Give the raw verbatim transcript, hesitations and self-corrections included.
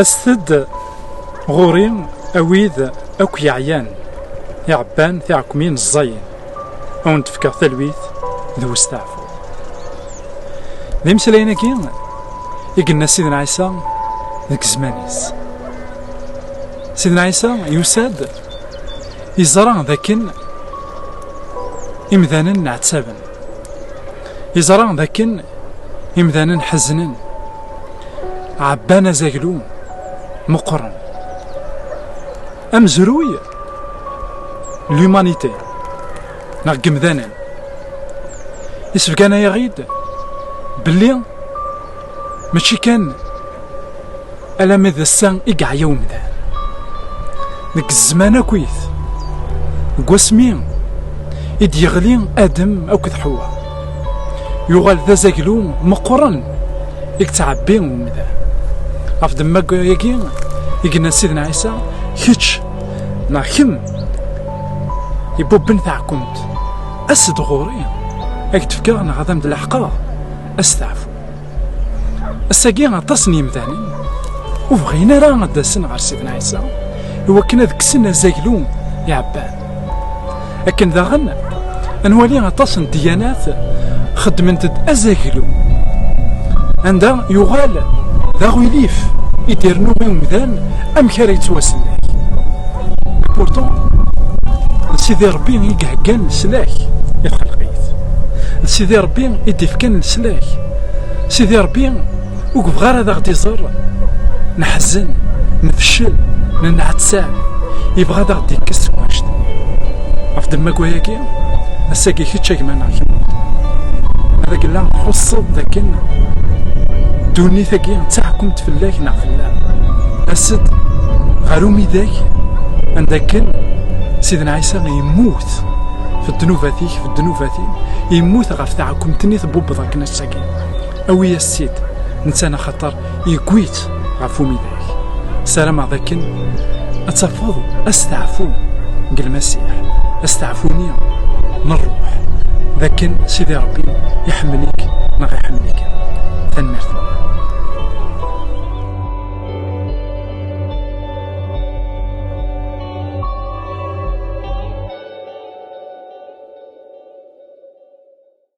Aset-d ɣur-i a wid akk yeɛyan, iɛebban tiɛekmin ẓẓayen, a wen-d-fkeɣ talwit d westeɛfu. D imeslayen-agi i yenna Sidna Ɛisa deg zzman-is. Sidna Ɛisa yusa-d, yeẓra d akken imdanen nɛettaben. Yeẓra d akken imdanen ḥeznen, ɛebban azaglu meqqren. Amezruy, l'humanité, neɣ n yimdanen, isbeggan-aɣ-id belli mačči kan alamma d ass-a i yeɛya umdan. Deg zzman akkit, deg wasmi i d-yeɣli Adem akked Ḥewwa, yuɣal d azaglu meqqren i yettɛebbi umdan. Ɣef ddemma-agi i yenna Sidna Ɛisa, kečč neɣ kemm ibubben taɛkumt, as-d ɣur-i, ad k-d-fkeɣ neɣ ad am-d-leḥqeɣ asteɛfu. Ass-agi, aṭas n yimdanen ur bɣin ara ad d-asen ɣer Sidna Ɛisa i wakken ad kksen azaglu iɛebban. Akken daɣen, ad nwali aṭas n ddyanat xeddment-d azaglu, anda yuɣal d aɣilif i d-irnu i umdan amek ara yettwasellek. Pourtant, d Sidi Ṛebbi i iheggan leslak i txelqit. D Sidi Ṛebbi i d-ifkan leslak. Sidi Ṛebbi ur yebɣi ara ad aɣ-d-iẓer neḥzen, nefcel, nenɛettab. Yebɣa ad aɣ-d-ikkes seg wannect. Ɣef ddemma n wayagi, ass-agi kečč a gma neɣ kemm, ad ak-illa tḥusseḍ d akken ddunit-agi d taḥkumt fell-ak neɣ fell-am. As-d ɣer umidag anda akken Sidna Ɛisa yemmut f ddnubat-ik, f ddnubat-im, yemmut ɣef taɛkumt-nni tbubbeḍ akken ass-agi. Awi-yas-tt-id, netta neɣ axaṭer yewwi-tt ɣef umidag. Ssarameɣ d akken ad tafeḍ asteɛfu deg Lmasiḥ, asteɛfu-nni n ṛṛuḥ, d akken Sidi Ṛebbi iḥemmel-ik neɣ iḥemmel-ikem. Tanemmirt-nwen.